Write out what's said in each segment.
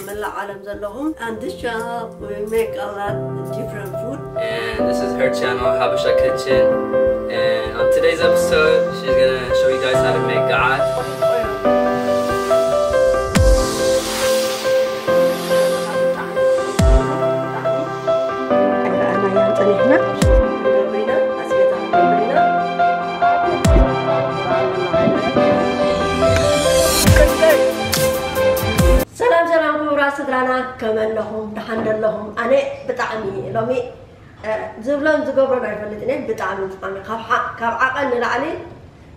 መላእ ዓለም ዘለኹም። And this channel, we make a lot of different food. And this is her channel, Habesha Kitchen. And on today's episode, she's gonna show you guys how to make ga'at. ሰላም ሰላም ክቡራት ስድራና፣ ከመይ ኣለኹም? ደሓን ዶ ኣለኹም? ኣነ ብጣዕሚ ሎሚ ዝብሎን ዝገብሮን ኣይፈልጥን እየ። ብጣዕሚ ብጣዕሚ ካብ ዓቐን ንላዕሊ፣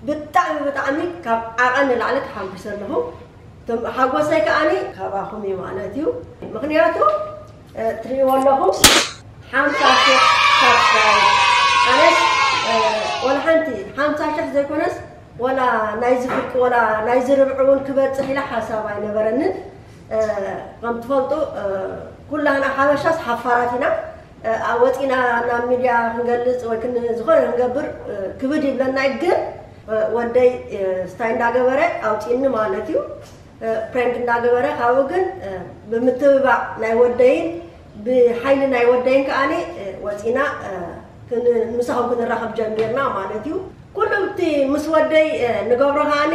ብጣዕሚ ብጣዕሚ ካብ ዓቐን ንላዕሊ ተሓጒሰ ኣለኹ። ሓጎሰይ ከዓኒ ካባኹም እዩ ማለት እዩ። ምኽንያቱ ትርእይዎ ኣለኹም ሓምሳ ሽሕ ሳብስክራይብ። ኣነስ ወላ ሓንቲ ሓምሳ ሽሕ ዘይኮነስ ወላ ናይዚ ፍርቂ ወላ ናይዚ ርብዒ እውን ክበፅሕ ኢላ ሓሳብ ኣይነበረንን። ከም ትፈልጡ ኩላህና ሓበሻስ ሓፋራት ኢና። ወፂና ናብ ሚድያ ክንገልፅ ወይ ዝኾነ ክንገብር ክብድ ይብለና። ግን ወደይ ስታይ እንዳገበረ ኣውፂኒ ማለት እዩ። ፕራንክ እንዳገበረ ካብኡ ግን ብምትብባዕ ናይ ወደይን ብሓይሊ ናይ ወደይን ከዓኒ ወፂና ምሳኹም ክንራኸብ ጀሚርና ማለት እዩ። ኩሉ እቲ ምስ ወደይ ንገብሮ ከዓኒ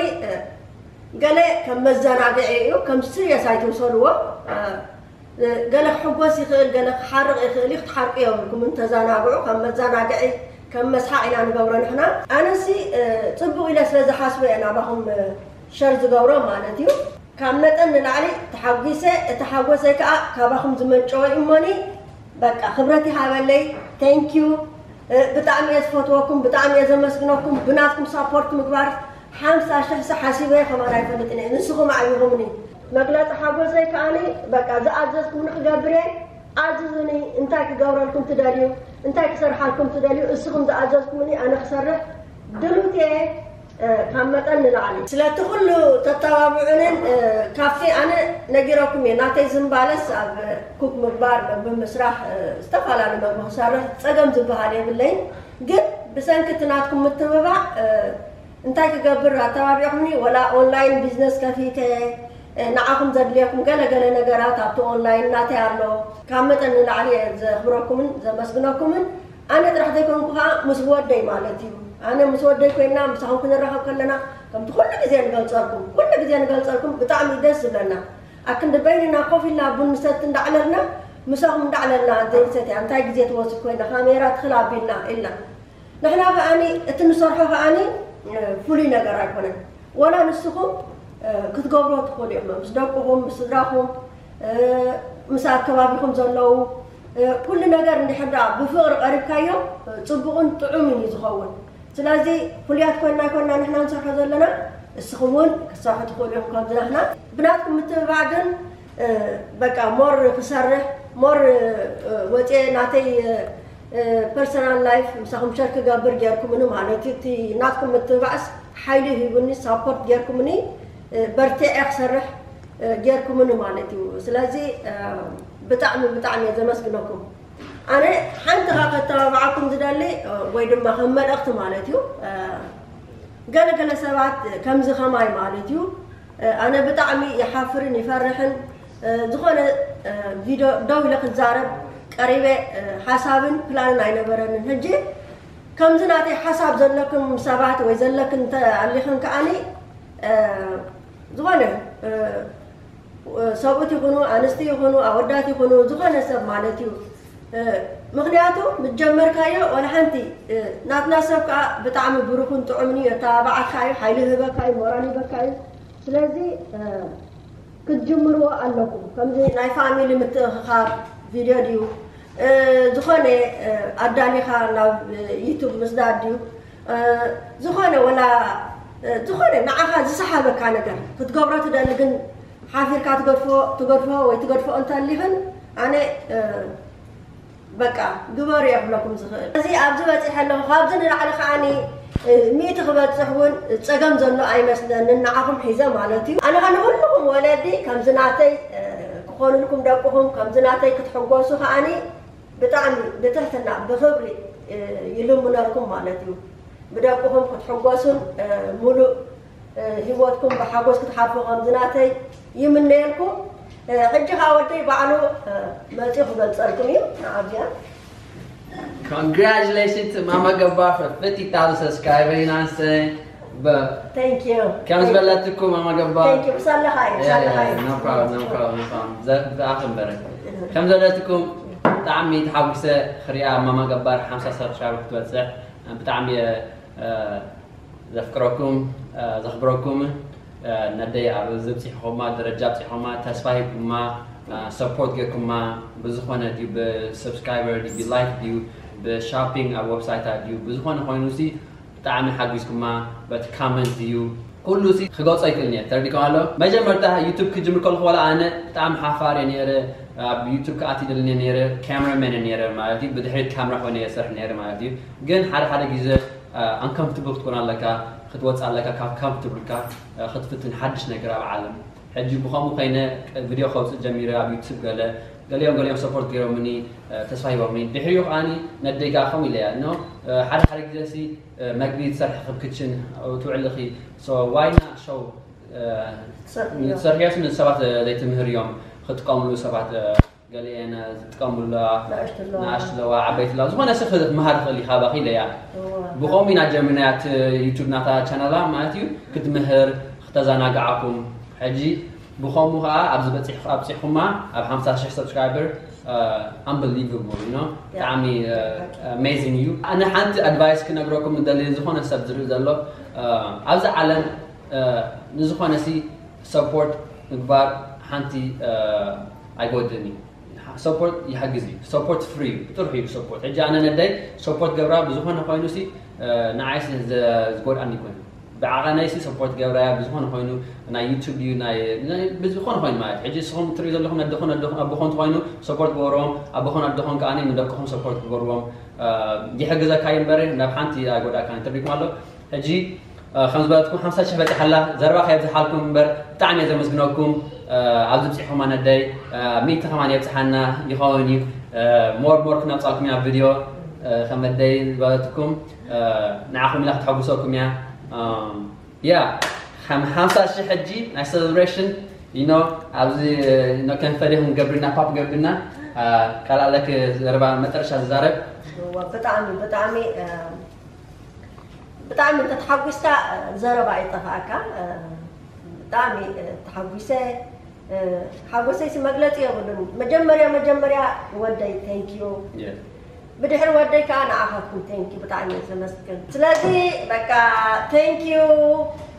ገለ ከም መዘናግዒ እዩ፣ ከም ስሪየስ ኣይትውሰድዎ። ገለ ክሕጎስ ይኽእል፣ ገለ ክሓርቕ ይኽእል እዩ። ክትሓርቁ የብልኩምን፣ ተዘናግዑ። ከም መዘናግዒ ከም መስሓቕ ኢና ንገብሮ ንሕና። ኣነሲ ፅቡቕ ኢለ ስለ ዝሓስቦ እየ ናባኹም ሸር ዝገብሮ ማለት እዩ። ካብ መጠን ንላዕሊ ተሓጒሰ፣ እቲ ሓጎሰይ ከዓ ካባኹም ዝመንጨወ እዩ እሞኒ። በቃ ክብረት ይሃበለይ። Thank you። ብጣዕሚ እየ ዝፈትወኩም፣ ብጣዕሚ እየ ዘመስግነኩም። ብናትኩም ሳፖርት ምግባር ሓምሳ ሽሕ ሲ ሓሲበ ከማን ኣይፈልጥን እየ። ንስኹም ኣዕቢኹምኒ። መግለፂ ሓጎሰይ ከዓኒ በቃ ዝኣዘዝኩምኒ ክገብር እየ። ኣዝዙኒ። እንታይ ክገብረልኩም ትደልዩ? እንታይ ክሰርሓልኩም ትደልዩ? እስኹም ዝኣዘዝኩምኒ ኣነ ክሰርሕ ድሉት እየ። ካብ መጠን ንላዕሊ ስለቲ ኩሉ ተተባብዑንን ካፌ ኣነ ነጊረኩም እየ። ናተይ ዝምባለስ ኣብ ኩክ ምግባር፣ ምግቢ ምስራሕ፣ ዝተፈላለዩ ምግቢ ክሰርሕ ፀገም ዝበሃል የብለይን። ግን ብሰንኪ እቲ ናትኩም ምትብባዕ እንታይ ክገብር ኣተባቢዕኩምኒ? ወላ ኦንላይን ቢዝነስ ከፊተ ንዓኹም ዘድልየኩም ገለ ገለ ነገራት ኣብቲ ኦንላይን ናተይ ኣሎ። ካብ መጠን ንላዕሊ እየ ዘኽብረኩምን ዘመስግነኩምን። ኣነ ጥራሕ ዘይኮንኩ ከዓ ምስ ወደይ ማለት እዩ። ኣነ ምስ ወደይ ኮይና ምሳኹም ክንራኸብ ከለና ከምቲ ኩሉ ግዜ ንገልፀልኩም ኩሉ ግዜ ንገልፀልኩም ብጣዕሚ እዩ ደስ ዝብለና። ኣክንዲ በይንና ኮፍ ኢልና ቡን ንሰቲ እንዳዕለልና ምሳኹም እንዳዕለልና ዘይንሰትያ እንታይ ግዜ ትወስድ ኮይና ካሜራ ትኽል ኣቢልና ኢልና ንሕና ከዓኒ እቲ ንሰርሖ ከዓኒ ፍሉይ ነገር ኣይኮነን። ወላ ንስኹም ክትገብሮ ትኽእሉ እዮም ምስ ደቅኹም ምስ ስድራኹም ምስ ኣከባቢኹም ዘለዉ ኩሉ ነገር እንድሕር ደኣ ብፍቕሪ ቀሪብካዮ ፅቡቕን ጥዑምን እዩ ዝኸውን። ስለዚ ፍሉያት ኮይና ኣይኮንና ንሕና ንሰርሖ ዘለና፣ እስኹም እውን ክትሰርሑ ትኽእሉ ኢኹም ከምዚ ናህና። ብናትኩም ምትብባዕ ግን በቃ ሞር ክሰርሕ ሞር ወፅየ ናተይ ፐርሰናል ላይፍ ምሳኹም ሸር ክገብር ጌርኩምኒ ማለት እዩ። እቲ ናትኩም ምትብባዕስ ሓይሊ ሂቡኒ ሳፖርት ጌርኩምኒ በርቲዐ ክሰርሕ ጌርኩምኒ ማለት እዩ። ስለዚ ብጣዕሚ ብጣዕሚ እየ ዘመስግነኩም። ኣነ ሓንቲ ካብ ከተባብዓኩም ዝደሊ ወይ ድማ ከም መልእኽቲ ማለት እዩ። ገለገለ ሰባት ከምዚ ከማይ ማለት እዩ። ኣነ ብጣዕሚ ይሓፍርን ይፈርሕን። ዝኾነ ቪድዮ ደው ኢለ ክዛረብ ቀሪበ ሓሳብን ፕላንን ኣይነበረንን። ሕጂ ከምዚ ናተይ ሓሳብ ዘለኩም ሰባት ወይ ዘለክን እንተኣሊኽን ከዓኒ ዝኾነ ሰብኡት ይኹኑ ኣንስቲ ይኹኑ ኣወዳት ይኹኑ ዝኾነ ሰብ ማለት እዩ። ምኽንያቱ ምስ ጀመርካዮ ዋላ ሓንቲ ናትና ሰብ ከዓ ብጣዕሚ ብሩኹን ጥዑምን እዩ። የተባብዓካ እዩ፣ ሓይሊ ይህበካ እዩ፣ ሞራል ይህበካ እዩ። ስለዚ ክትጅምርዎ ኣለኩም። ከምዚ ናይ ፋሚሊ ምትእኽኻብ ቪድዮ ድዩ ዝኾነ ኣዳሊኻ ናብ ዩቱብ ምስዳድ ድዩ ዝኾነ ወላ ዝኾነ ንዓኻ ዝሰሓበካ ነገር ክትገብሮ ትደሊ ግን ሓፊርካ ትገድፎ ትገድፎ ወይ ትገድፎ እንተሊኽን ኣነ በቃ ግበሩ እየ ክብለኩም ዝኽእል። እዚ ኣብዚ በፂሐ ኣለኹ። ካብዚ ንላዕሊ ከዓኒ ሚእቲ ክበፅሕ እውን ፀገም ዘሎ ኣይመስለንን ንዓኹም ሒዘ ማለት እዩ። ኣነ ከ ንኩልኹም ወለዲ ከምዚ ናተይ ክኾኑልኩም ደቅኹም ከምዚ ናተይ ክትሕጎሱ ከዓኒ ብጣዕሚ ብትሕትና ብኽብሪ ይልምነልኩም ማለት እዩ። ብደቅኹም ክትሕጎሱን ሙሉእ ህይወትኩም ብሓጎስ ክትሓልፉ ከምዚ ናተይ ይምነየልኩም። ሕጂ ከዓ ወደይ ባዕሉ መፂኡ ክገልፀልኩም እዩ። ንኣብዚኣ Congratulations to Mama Gabbar for fifty thousand subscribers. You know what I'm saying? But Thank you. ከም ዝበለትኩም ማማ ገባር Thank you። ብሳለኻ እዩ ብሳለኻ እዩ። No problem, no problem, no problem. ብኣኽ እምበረ ከም ዝበለትኩም ብጣዕሚ ተሓጒሰ ክሪኣ ማማ ገባር ሓምሳ ሳብስክራይብ ክትበፅሕ ብጣዕሚ እየ ዘፍቅረኩም ዘኽብረኩም ነደይ ኣብ እዚ ብፅሕኹማ ደረጃ ብፅሕኹማ ተስፋ ሂብኩማ ሰፖርት ጌርኩማ ብዝኾነ ድዩ ብሰብስክራይበር ድዩ ብላይክ ድዩ ብሻፒንግ ኣብ ዌብሳይታ ድዩ ብዝኾነ ኮይኑ ሲ ብጣዕሚ ሓጊዝኩማ በቲ ካመንት ድዩ ኩሉ ሲ ክገልጾ ይክእል እየ ተረዲኩም ኣሎ መጀመርታ ዩቱብ ክጅምር ከለኹ ዋላ ኣነ ብጣዕሚ ሓፋር እየ ነይረ ኣብ ዩቱብ ክኣቲ ደልኒ ነይረ ካሜራማን እየ ነይረ ማለት እዩ ብድሕሪት ካሜራ ኮይነ እየ ሰርሕ ነይረ ማለት እዩ ግን ሓደ ሓደ ግዜ ኣንከምፍትብል ክትኮን ኣለካ ክትወፅእ ኣለካ ካብ ካምፍትብልካ ክትፍትን ሓድሽ ነገር ኣብ ዓለም ሕጂ ብኸምኡ ኮይነ ቪድዮ ከውፅእ ጀሚረ ኣብ ዩቱብ ገለ ገሊኦም ገሊኦም ሰፖርት ገይሮምኒ ተስፋ ሂቦምኒ ድሕሪኡ ከዓኒ ነደይ ከዓ ከምኡ ኢለያ ኖ ሓደ ሓደ ግዜ ሲ መግቢ ትሰርሒ ክብ ክችን ትውዕልኺ so why not show ትሰርሕዮስ ንሰባት ዘይትምህርዮም ክጥቀምሉ ሰባት ገሊአን ዝጥቀምሉ ኣለዋ ንኣሽቱ ኣለዋ ዓበይቲ ኣለዋ ዝኾነ ሲ ክመሃር ይኽእል እዩ ካባኺ ኢለያ ብኸምኡ ኢና ጀሚርናያ እቲ ዩቱብ ናታ ቻናላ ማለት እዩ ክትምህር ክተዘናግዓኩም ሕጂ ብኸምኡ ከዓ ኣብዚ በፂሕ ኣብፂሕኩማ ኣብ ሓምሳ ሽሕ ሰብስክራይበር unbelievable you know ብጣዕሚ amazing እዩ ኣነ ሓንቲ ኣድቫይስ ክነግረኩም እንደሊ ዝኾነ ሰብ ዝርኢ ዘሎ ኣብዚ ዓለም ንዝኾነ ሲ ሰፖርት ምግባር ሓንቲ ኣይጎድን እዩ ሰፖርት ይሓግዝ እዩ ሰፖርት ፍሪ እዩ ብጥርሑ እዩ ሰፖርት ሕጂ ኣነ ነደይ ሰፖርት ገብራ ብዝኾነ ኮይኑ ሲ ንዓይስ ዝጎድኣኒ ኮይኑ ብዓቐነይሲ ሰፖርት ገብራያ ብዝኾነ ኮይኑ ናይ ዩቱብ እዩ ናይ ብዝኾነ ኮይኑ ማለት ሕጂ ንስኹም ትሪኡ ዘለኹም ነደኹም ነደኹም ኣቦኾም ትኾይኑ ሰፖርት ግበርዎም ኣቦኾም ኣደኾም ከዓ ንደቅኹም ሰፖርት ግበርዎም ይሕግዘካ እዩ እምበሪ ናብ ሓንቲ ኣይጎድኣካ ትሪኩም ኣሎ ሕጂ ከም ዝበለትኩም ሓምሳ ሽሕ በፂሓላ ዘረባ ከየብዝሓልኩም እምበር ብጣዕሚ እየ ዘመስግነኩም ኣብዚ ብፂሕኹም ኣነደይ ሚእቲ ከማን የብፅሓና ይኸውን እዩ ሞር ሞር ክነብፃልኩም ኢና ቪድዮ ከም ኣደይ ዝበለትኩም ንዓኹም ኢላ ክትሐጉሰኩም እያ ያ ከም ሓምሳ ሽሕ ሕጂ ናይ ሰለብሬሽን you know ኣብዚ you know ከም ፈሪ ክንገብርና ፓፕ ገብርና ካልኣለክ ዘረባ መጠረሻ ዝዛረብ ብጣዕሚ ብጣዕሚ ብጣዕሚ እንተተሓጒስካ ዘረባ ይጠፋእካ ብጣዕሚ ተሓጒሰ ሓጎሰይሲ መግለፂ የብሉን መጀመርያ መጀመርያ ወደይ thank you ብድሕሪ ወደይ ከዓ ንዓኻትኩም thank you ብጣዕሚ እየ ዘመስግን ስለዚ በቃ thank you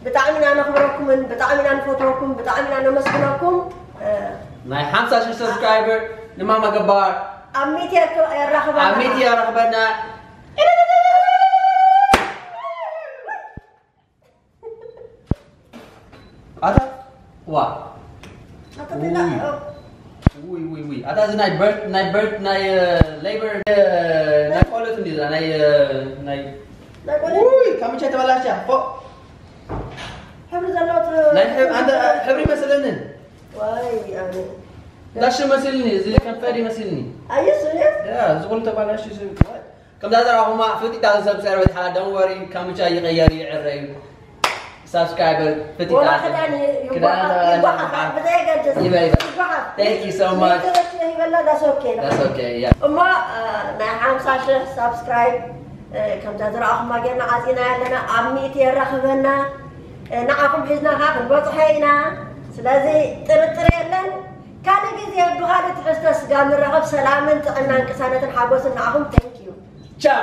ብጣዕሚ ኢና ነኽብረኩምን ብጣዕሚ ኢና ንፈትወኩም ብጣዕሚ ኢና ነመስግነኩም ናይ ሓምሳ ሽሕ ሰብስክራይበር ንማማ ገባር ኣብ ሚእቲ የራኽበና ኣብ ሚእቲ የራኽበና ኣታ ዋ ውይ ውይ ውይ ኣታ እዚ ናይ በርት ናይ በርት ናይ ሌበር ናይ ቆለት እንዲ ናይ ናይ ውይ ካምቻ ተበላሻ ፎ ሕብሪ ዘለዎ ናይ ሕብሪ መስለንን ዳሽ መስልኒ እዚ ከንፈር ይመስልኒ ኣየሱስ ዝቁል ተባላሽ ከምዛ ዘረባኹማ ፍልጢት ዳዘ ሰብ ሰርበት ሓላ ደንወሪ ካምቻ ይቀየር ይዕረ እዩ ሳብስክራይበር ፍልጢት ወላ ክዳን ይጓሓፍ ብዘየገድስ ይበል ይበል ይጓሓፍ Thank you so much ይበላ that's okay That's okay yeah እሞ ናይ ሓምሳ ሽሕ ሳብስክራይብ ከምዛ ዝረኣኹማ ጌርና ዓፂና ኣለና ኣብ ሚእቲ የራኽበና ንዓኹም ሒዝና ከዓ ክንበፅሖ ኢና ስለዚ ጥርጥር የለን ካልእ ግዜ ብኻልእ ትሕዝቶ ስጋ ንራኸብ ሰላምን ጥዕናን ቅሳነትን ሓጎስን ንዓኹም thank you Ciao